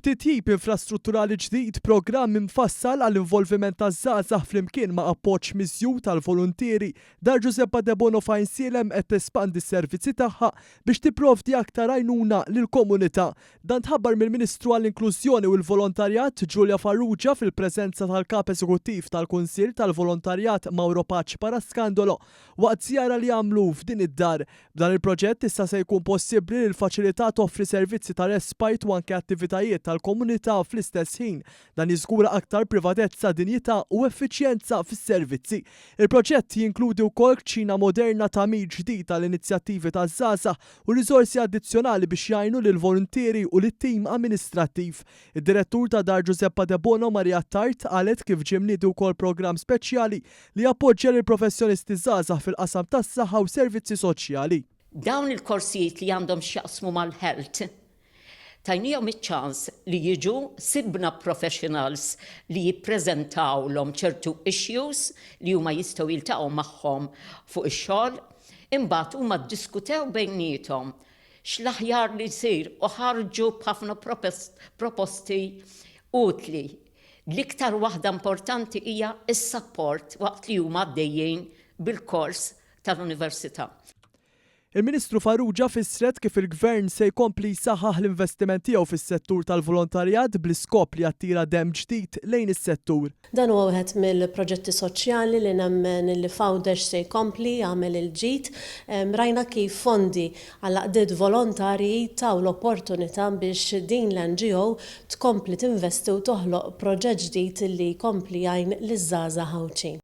B'titjib infrastrutturali ġdid, programm imfassal għall-involviment taż-żgħażagħ flimkien ma' appoġġ miżjud għall-voluntieri, Dar Giuseppa Debono f'Għajnsielem qed tespandi s-servizzi tagħha biex tipprovdi aktar għajnuna lill-komunità. Dan tħabbar mill-Ministru għall-Inklużjoni u l-Volontarjat, Julia Farrugia fil-preżenza tal-Kap Eżekuttiv tal-Kunsill tal-Volontarjat Mauro Pace Parascandolo waqt żjara li għamlu f'din id-dar. B'dan il-proġett issa se jkun possibbli li l-faċilità toffri servizzi ta' respite u anke attivitajiet tal-komunità fl-istess ħin. Dan jiżgura aktar privatezza, dinjità u effiċjenza fis-servizzi. Il-proġett jinkludi wkoll kċina moderna, tagħmir ġdid għal inizjattivi taż-żgħażagħ u riżorsi addizzjonali biex jgħinu lill-voluntieri u lit-tim amministrattiv. Id-Direttur ta' Dar Giuseppa Debono, Maria Attard, qalet kif ġie mniedi wkoll programm speċjali li jappoġġja lill-professjonisti żgħażagħ fil-qasam tas-saħħa u servizzi soċjali. Dawn il-korsijiet li għandhom x'jaqsmu mal-health, tajniehom iċ-ċans li jiġu, sibna professionals li jippreżentawlhom ċertu issues li huma jistgħu jiltaqgħu magħhom fuq ix-xogħol, imbagħad huma ddiskutew bejniethom x'l-aħjar li jsir u ħarġu b'ħafna proposti utli. L-iktar waħda importanti hija s-sapport waqt li huma għaddejjin bil-kors tal-università. Il-Ministru Farrugia fissret kif il-Gvern se jkompli jsaħħaħ l-investiment tiegħu fis-settur tal-volontarjat bl-iskop li jattira demm ġdid lejn is-settur. Dan huwa wieħed mill-proġetti soċjali li nemmen li f'Għawdex se jkompli jagħmel il-ġid. Rajna kif fondi għal għaqdiet volontarji taw l-opportunità biex din l-NGO tkompli tinvesti u toħloq proġett ġdid li jkompli jgħin liż-żgħażagħ Għawdxin.